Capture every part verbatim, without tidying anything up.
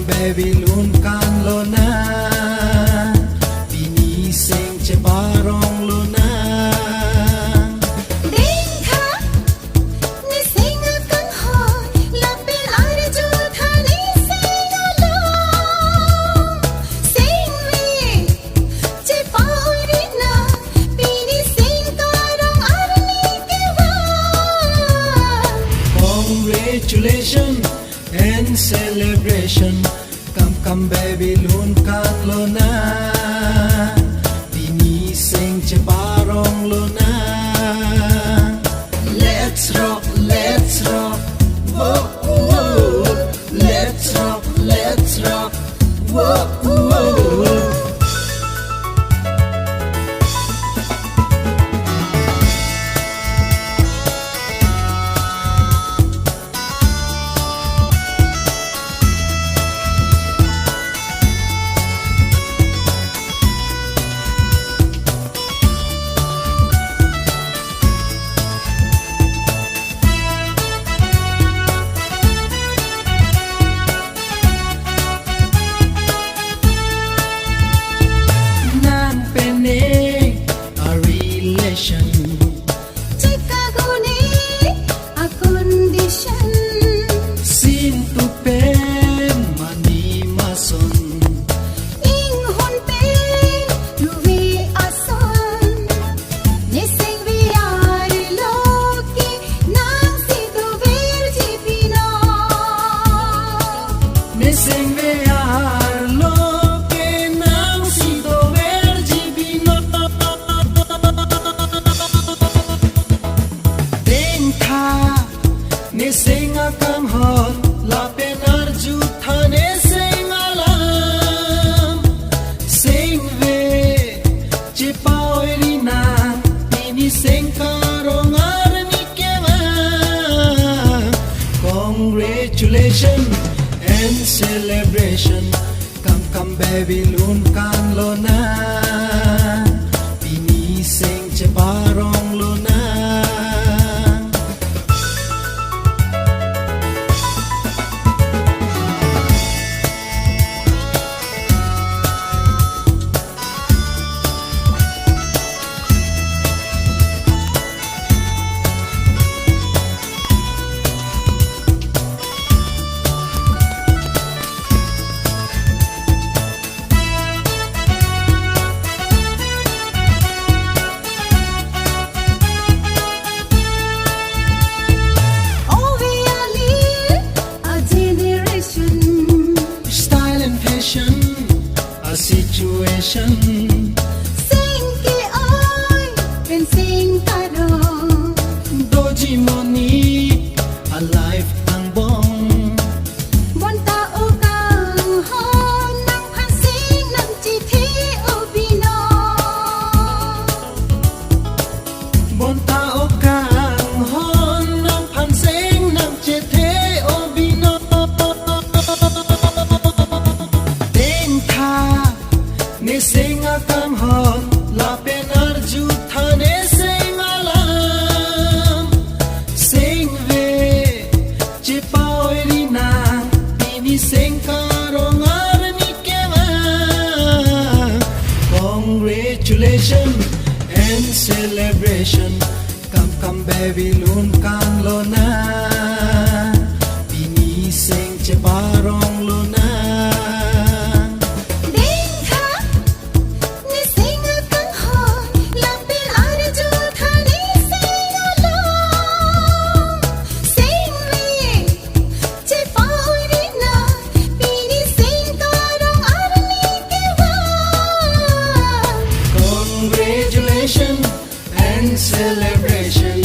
Baby lun kan lonang, pini seng cheparong lonang. Dengtha, ne seng akanghon, lapen arjutha ne seng along. Seng me, chepa-oi ri nang, pini seng karong arni kevang. Congratulations and celebration. Kam kam baby lun kan lonang, pini seng cheparong lonang. Let's rock, let's rock, whoa, whoa. Let's rock, let's rock, whoa, whoa. Nang pen ne a relation, Chicago ne a condition. Sintu pen mani mason, inghon pen ruve ason. Ne seng ve arlo ke nangsi doverji binong. Ne seng ve arlo ke nangsi doverji binong. Dengtha, ne seng akanghon, lapen arjutha ne seng alam. Seng ve, chepa-oi ri nang, pini seng karong arni kevang. Congratulations and celebration. Kam kam baby lun kan lonang, pini seng cheparong lonang. Ove alir a generation, style and fashion a situation. Seng ke-oi pen seng karong, doji monit a life angbong. Bonta o kanghon nangphan seng nangchethe-o binong. Bonta o kanghon nangphan seng nangchethe-o binong. Dengtha, ne seng akanghon, lapen arjutha ne seng alam. Seng ve, chepa-oi ri nang, pini seng karong arni kevang. Congratulations and celebration. Kam kam baby lun kan lonang, pini seng cheparong lonang. Dengtha, ne seng akanghon, lapen arjutha ne seng along. Seng ve, chepa-oi ri nang, pini seng karong arni kevang. Congratulations and celebration.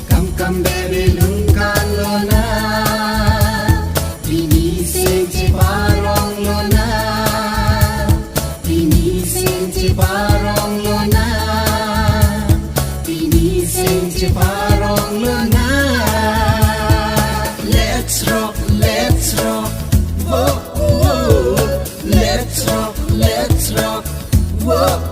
Kam kam baby lun kan lonang, pini seng cheparong lonang. Pini seng cheparong lonang. Pini seng cheparong lonang. Let's rock, let's rock, whoa, whoa. Let's rock, let's rock, whoa.